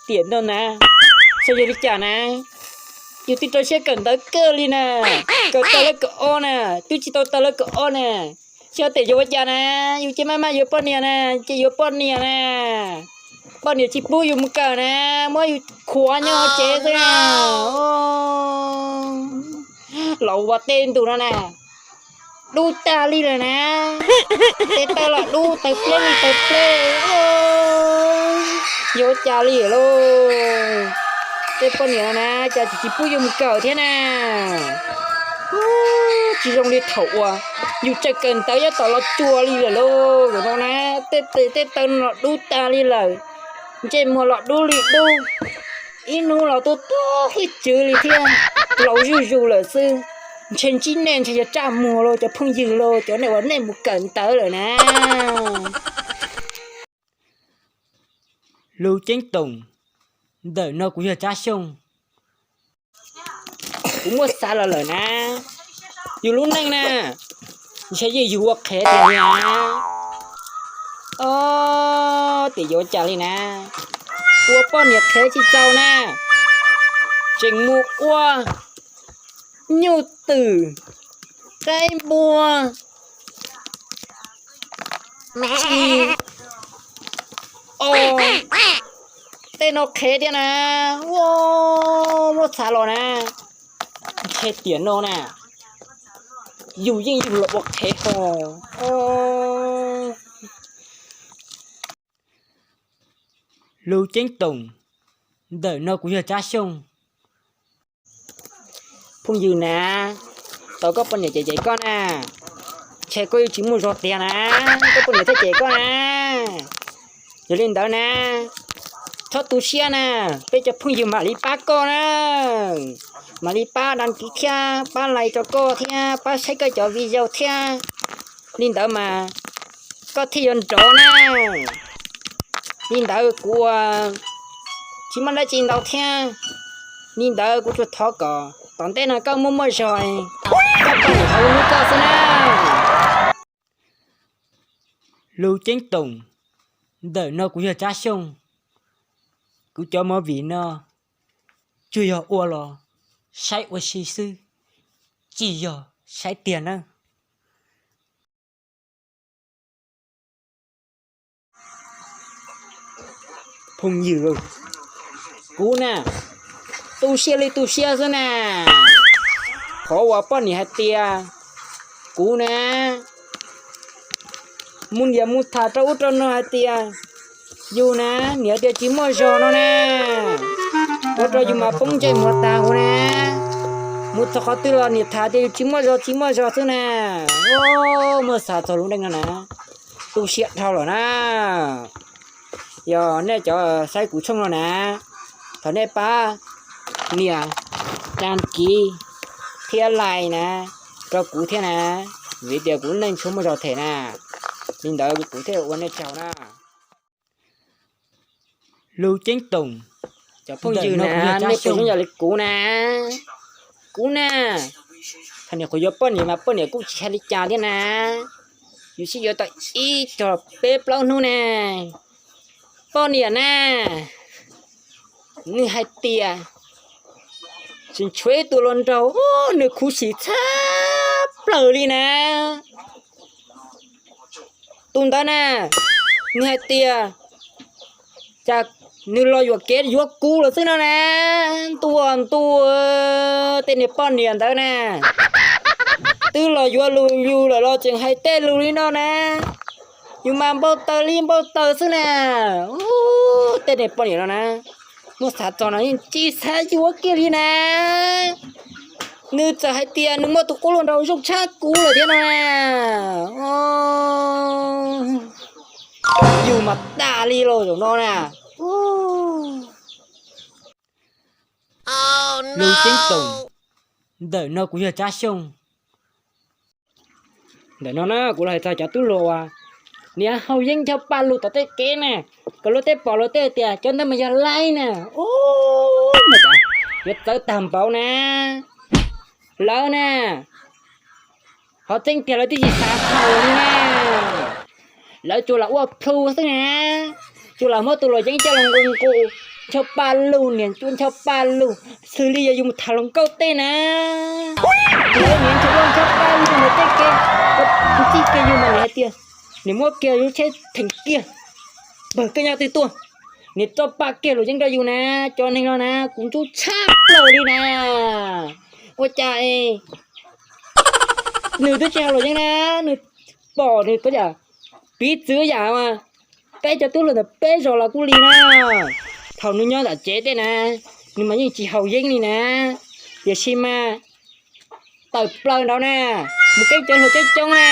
Tiam no na, xyov yog li cas na, yus twb rau siab kawm ntawv kawg li na, kawm tau lawv kawm ob na, twb tsis tau tau lawv kawm ob na, xyov tias yuav ua cas na, yus ces maj maj yuav poj niam na, ces yuav poj niam na, poj niam tsis pub yus mus kawm na, muab yus khuam nyob tsev xwb na. Los ua tej ntus no na, dub tag li lawm na, tej taw los dub tawg pleb li tawg pleb, yuav ua cas li lauj. Tej poj niam no na cas tsis pub yus mus kawm thiab na. Tsis zoo li thaum uas yus tseem kawm ntawv nyob tom los tsuas li lawm lauj. Zaum no na, tej taw los dub tag li lawm, ntsej muag los dub li dub, ib hnub los tuaj tuaj hwj tswv li thiab, laus zuj zus lawm xwb. Ntshe ntsib nej ntshe yog tsaj muag lauj cov phooj ywg lauj, cov nej uas nej mus kawm ntawv lawm na. Lus ceeb toom, ntawm no kuv yog Tsab Xyooj. Kuv muab xav los lawm na, yus lub neej na, ntshe yeej yus ua qhev tiag na. Ob, tiam yuav cas li na, ua poj niam qhev tsis txaus na, tseem mus ua nyuj twm, qaib npua, tsis, o, tej no qhev thiab na. Ua, muab xav los na, ntshe tiam no na, yus yeej yus los ua qhev ho. Lus ceeb toom, ntawm no kuv yog Tsab Xyooj. Phooj ywg na, tau koj poj niam cem cem koj na, ntshe koj yuav tsis muaj zog tiag na, koj poj niam thiaj cem koj na. Yog li ntawd na, txhob tu siab na, peb cov phooj ywg mam li pab koj na, mam li pab đăng ký thiab pab like rau koj thiab pab saib koj cov video thiab. Li ntawd mas koj thiaj yuav nrov na. Li ntawd kuv ua tsis muaj dab tsi ntau thiab. Li ntawd kuv tsuas thov kom tom ntej no koj muaj muaj zog, koj poj niam ho hlub koj xwb na. Lus ceeb toom, ntawm no kuv yog Tsab Xyooj. Kuv cov movie no tsuas yog ua los saib ua si xwb, tsis yog saib tiag nawb. Phooj ywg, kuv na, tu siab li tu siab xwb na. Qhov uas poj niam hais tias kuv na, mus niam mus tham rau ub rau no hais tias yus na, niam tias tsis muaj zog no na, ua rau yus mas poob ntsej muag tag huv na. Mus txog qhov twg los niam tham tias yus tsis muaj zog tsis muaj zog xwb na. Muab xav txog lub neej no na, tu siab dhau lawm na. Yog nej cov saib kuv tshooj no na, thov nej pab nias đăng ký thiab like na rau kuv thiab na, vim tias kuv lub neej tshuav muaj zog them na. Li ntawd kuv thiaj ua nej tsaug na. Lus ceeb toom, cov phooj ywg na, nej puas zoo yam li kuv na? Kuv na, thaum niam qhuav yuav poj niam mas poj niam kuj tsis hais li cas thiab na. Yus sib yuav tau ib tog peb plaub hnub ne, poj niam na, nws hais tias tseem tshuav ib tug hluas nraug, nws khuv xim tshaj plaws li na. Tus ntawd na, nws hais tias cas nws los yuam kev yuav kuv lawm xwb no na. Ntuj ntuj, tej niag poj niam ntawd na, twb los yuav lus yus lawm los tseem hais tej lus li no na. Yus mas npau taws li npau taws xwb na. Tej niag poj niam no na, muab xav txog no yeej tsis xav yuav kiag li na. Nws txawm hais tias nws muaj tus qub hluas nraug zoo tshaj kuv lawm thiab no na. Yus mas tas li los zaum no na. Lus ceeb toom, ntawm no kuv yog Tsab Xyooj. Ntawm no na kuv los hais txog cov tub hluas uas niaj haus yeeb ncaug paj lug tom tej kev na, kom luag tej pom luag tej tias cov ntawd mas yog laib na. Yuav txawv tag npaum na. Lawv na, qhov tseeb tiag lawv twb tsis xav haus li na. Lawv tsuas lam ua plhu xwb na, tsuas lam muab tus luam yeeb coj los nqus nqus, Ncho pa lug, niam cua ncho pa lug, xws li yog yus mus tham hluas nkauj tej na. Lawv niam ncho pa lug ntawm tej kev, txij kiag yus mas niam hais tias, niam muab kiag yus lub tsheb theem kiag, npawg koj nyob twg tuaj, niam txoj pa kiag luam yeeb rau yus na. Cov neeg no na kuv ntxub tshaj plaws li na. Ua cas es nws twb tsis haus luam yeeb na, nws pom nws ko yam piv txwv yam mas peb cov tub hluas ntawm peb zos los kuj li na. Thaum nws nyob tom tsev tej na, nws mas yeej tsis haus yeeb li na, tiam sis mas tawm plaws nraud na, mus keeb cov hluas coob coob na,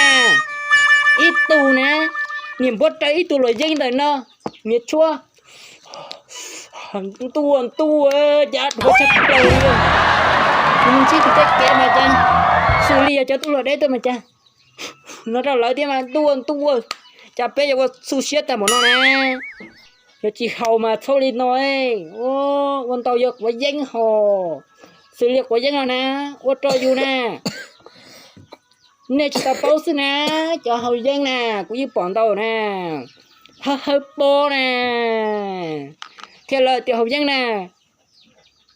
ib tug na, niam npuab raws ib tug luam yeeb ntawm no, niam tshuab ntuj ntuj, cas dhuav tshaj plaws li. Nws ntsib tus tej kev mas cas xws li yog cov tub hluas deb tuaj mas cas no rau lawv thiab mas ntuj ntuj, cas peb yuav ua xu siab tag npaum no na. Yog tsis haus mas txhob li no, ua ntau yog quav yeeb hos, xws li quav yeeb no na, ua rau yus na, nej tsis tau paub xwb na, cov haus yeeb na, kuv yeej pom ntau na, hawb hawb pob na, thiab lawv tias haus yeeb na,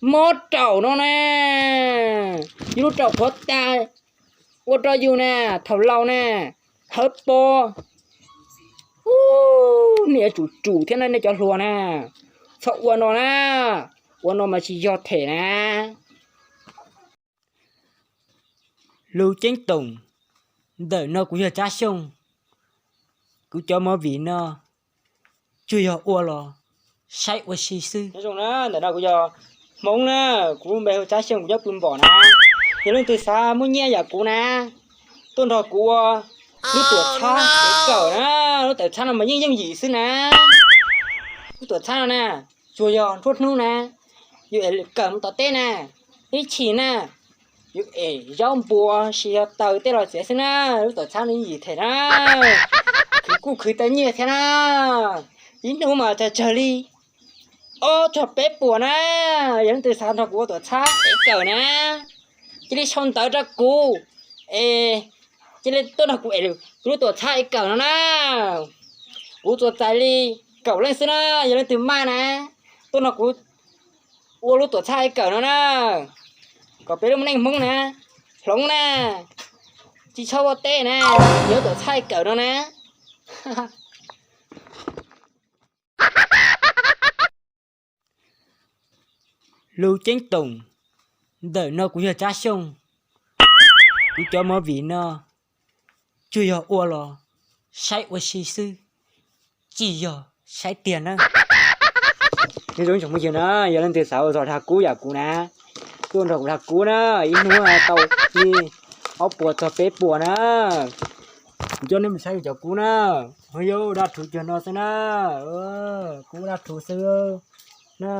mob raum no na, yus lub raum qhuav tas, ua rau yus na, thaum laus na, hawb pob. Nej yuav tsum tsum thiab na nej cov hluas na, txhob ua no na, ua no mas tsis yog them na. Lus ceeb toom ntawm no kuv yog Tsab Xyooj, kuv cov movie no tsuas yog ua los saib ua si xwb. Ntawm no kuv yog Hmoob na, kuv lub npe hu Tsab Xyooj, kuv nyob pw npom na. Yog leej twg xav muaj nyiaj yam kuv na, tuaj nrog kuv ua lub tuam txhab ev kawm na, lub tuam txhab no mas yeej yooj yim xwb na. Lub tuam txhab no na, tsuas yog nruab hnub na, yus ev kawm mus tom teb na, ib chim na, yus ev zaub npua sis yog taws tej los txiav xwb na, lub tuam txhab no yeej yim them na, khwv kuj khwv tau nyiaj thiab na, ib hnub mas tsawg tsawg li ob txog peb puas na. Yog leej twg xav nrog kuv ua tuam txhab ev kawm na, cia li sau ntawv rau kuv, es cia li tuaj nrog kuv ev kuv lub tuam txhab ev kawm no na. Kuv txuas txais li kaum leej xwb na, yog leej twg maj na, tuaj nrog kuv ua lub tuam txhab ev kawm no na, kom peb lub neej Hmoob na hloov na, tsis txhob ua teb na, yog lub tuam txhab ev kawm no na. Lus ceeb toom ntawm no kuv yog Tsab Xyooj, kuv cov movie no tsuas yog ua los saib ua si xwb, tsis yog saib tiag na. Nyob zoo ib tsoom phooj ywg na, yog leej twg xav ua zog dag kub yam kuv na, tuaj nrog kuv dag kub na, ib hnub tau li ob puas txog peb puas na. Kuv coj nej mus saib kuv cov kub na, ho yog dab rhuv cuag no xwb na, kub dab rhuv xwb na.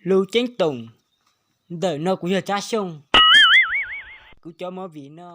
Lus ceeb toom ntawm no kuv yog Tsab Xyooj, kuv cov movie no